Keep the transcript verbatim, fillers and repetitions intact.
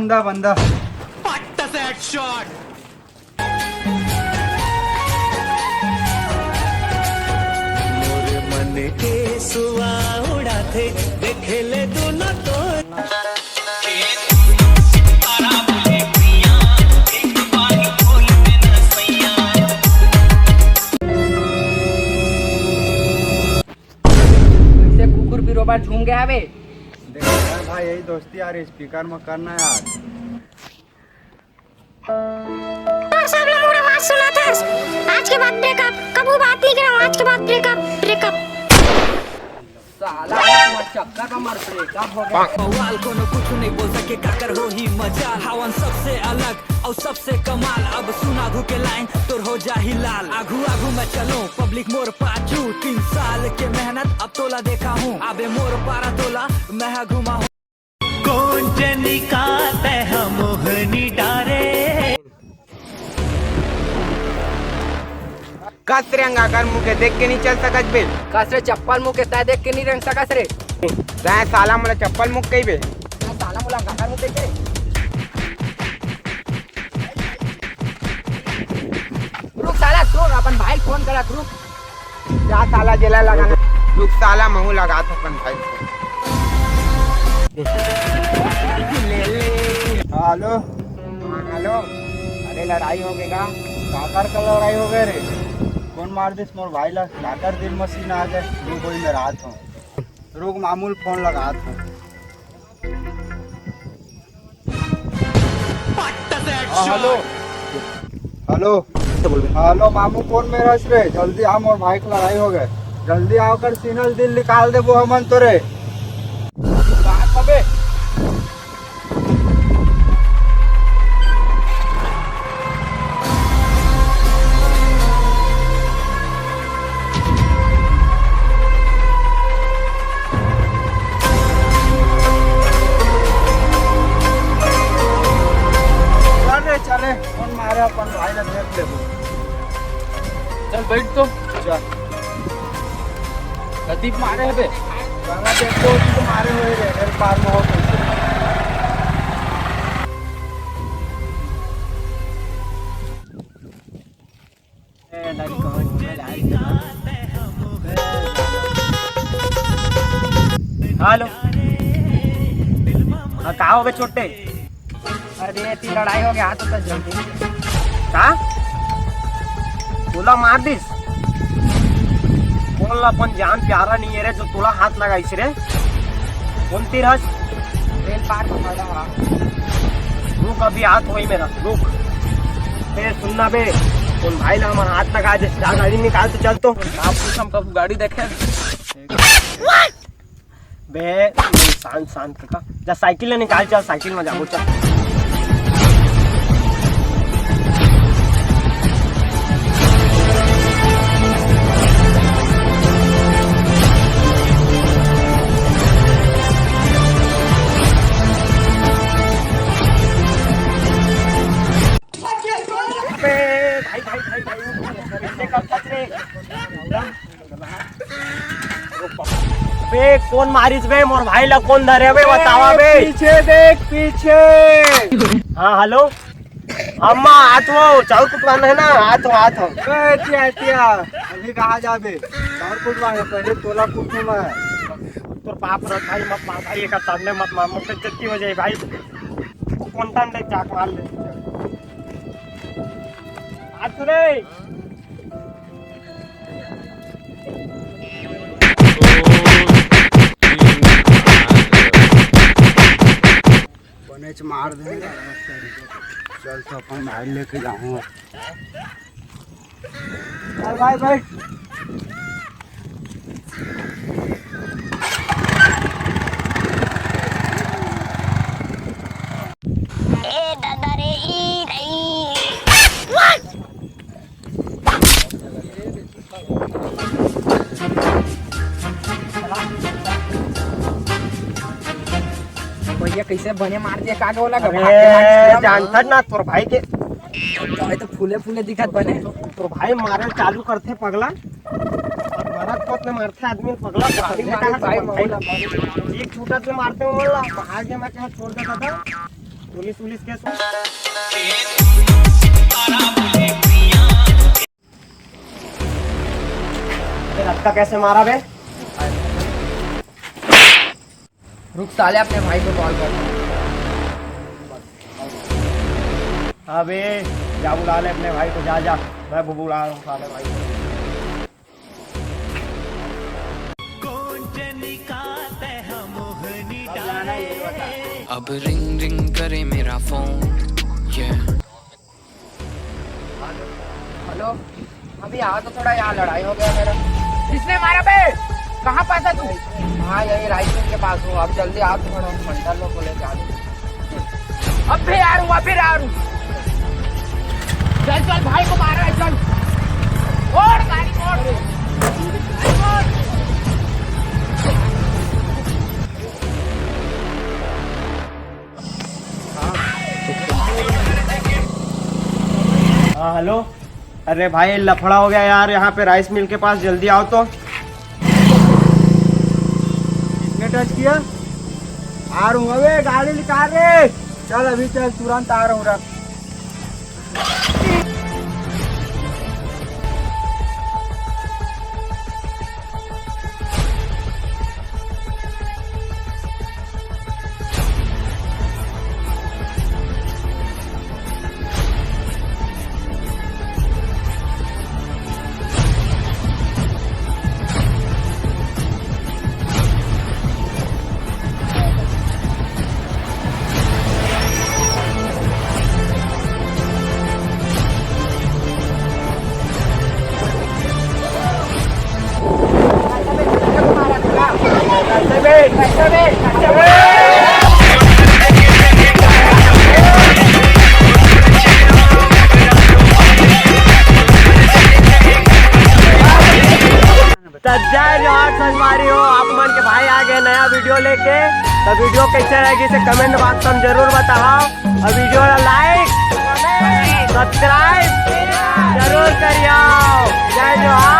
बंदा, बंदा। पट्ट से हेडशॉट। मोर मन के सुआ उड़ाथे, देखे ले दुनो तो। कैसे कुकुर बिरोबर झूम गया बे? देख यार भाई, यही दोस्ती यार, स्पीकर में करना यार। तो सब लोग मोर आवाज सुनत हस। आज के बाद ब्रेकअप, कभू बात नहीं करम। आज के बाद ब्रेकअप, ब्रेकअप। साला, मोर चक्कर में मोर ब्रेकअप हो गया। बवाल कोनो कुछ नहीं बोल सके, काकर हो ही मजाल। हवन सबसे अलग और सबसे कमाल। अब सुना धू के लाइन तोर हो जाही लाल। आगू आगू मैं चलो, पब्लिक मोर पाछू। तीन साल के मेहनत अब तोला देखा हूँ। अबे मोर पारा तोला मैं घुमा हूँ। कौन जनी का तै हा मोहनी डारे। कस रे अंगाकर, मुँह के देख के नहीं चल सकत बे। कस रे चप्पल, मुँह के तै देख के नहीं रेंग सकस रे। तै साला मोला चप्पल मुँह कही बे। तै साला मोला अंगाकर मुँह कही बे। रुक साला, सुन, अपन भाई फोन करत, रुक। जा साला, जेला लगाना। रुक साला, महू लगात अपन भाई। हेलो। हाँ, हेलो। अरे, लड़ाई हो गई का? काकर का लड़ाई हो गए रे? कौन मार दिस मोर भाई ला? काकर दिल मसीन आ गए, जो कोई मैं रात हूँ। रुक, मामूल फोन लगात हूँ। हाँ, हेलो। हेलो। हेलो मामू, कौन मेर हस रे? जल्दी आ, मोर भाई के लड़ाई हो गए। जल्दी आओ कर सीनल दिल निकाल देबो हमन तोरे। बात हबे। चल रे, चले। कौन मारे अपन भाई ला देख लेबो। चल बैठ तो। चल। कति मारे हबे? गंगा देखो, तो मारे हुए रे, मेरे पार में हो कैसे। हेलो। हाँ, का हो गए छोटे? अरे, ती लड़ाई हो गया, हाथ उतर जल्दी। का? तोला मार दिस? कौन ला अपन जान प्यारा नहीं है रे, जो तोला हाथ लगाइस रे? कौन तीर हस? रेल पार में खड़ा हुआ। रुक, अभी हाथ वही मेरा, रुक। ए, सुन ना बे, कौन भाई ला हमर हाथ लगा दे, जा गाड़ी निकाल, तो चल तो। आप कुछ हम कब गाड़ी देखे? बे, शांत, शांत काका। जा साइकिल ले निकाल, चल साइकिल में जाबो, चल। बे, भाई, भाई, भाई, भाई, ऐसे कब तक रे? बे, कौन मारिस बे? मोर भाई ला कौन धरे बे? बतावा बे। पीछे देख, पीछे। हाँ, हेलो। अम्मा, आत हो, चाउर कुटवाना है ना? आत हो, आत हो। ए, टिया, टिया, अभी कहाँ जाबे? चाउर कुटवाना है, पहले तोला कुटू मैं। तोर बाप रे भाई, मत मार भाई, एक सामने मत मार, मुझसे जत्ती हो जाए भाई। कौन तान ले, जाके मार ले। आत रे। बनेच मार दे। चल तो अपन भाई लेके जाऊँ। चल भाई, बैठ। ए दादा रे, ई नहीं। भैया कैसे बने मार दिया, का बोला? अरे, जानथस ना तोर भाई के। भाई तो फूले फूले दिखत बने। तोर भाई मारे चालू करथे पगला। मारत कोत ने मारथे आदमी पगला। भाई, भाई, भाई, भाई। एक छूटत ले मारथे मोला। आगे मैं कहा छोड़ देता था। पुलिस, पुलिस केस हो। तेरा धक्का कैसे मारा बे? रुक साले, अपने भाई को कॉल कर। अबे, जा बुला ले अपने भाई को, जा, जा। मैं बुला रहा हूँ साले भाई को। अब रिंग रिंग करे मेरा फोन। ये हेलो, अभी आओ तो थोड़ा, यहाँ लड़ाई हो गया मेरा। किसने मारा बे? कहाँ पास है तू? हाँ, यही राइस मिल के पास हूँ। आप जल्दी आओ तो थोड़ा, मंडल लोग बोले जा। अब भी आ रहा हूँ, अभी आ रहा हूँ। चल चल, भाई को मारा है, चल। ओढ़ गाड़ी, ओढ़। हाँ, हेलो। अरे भाई, लफड़ा हो गया यार, यहाँ पे राइस मिल के पास, जल्दी आओ तो। किसने टच किया? आ रहा हूँ, अबे गाड़ी निकाल रे। चल अभी चल, तुरंत आ रहा हूँ, रख। त जय जोहार संगवारी हो, आप मन के भाई आ गए नया वीडियो लेके। तो वीडियो कैसे रहेगी इसे कमेंट बॉक्स में जरूर बताओ, और वीडियो ला लाइक, सब्सक्राइब जरूर करियो। जय जोहार।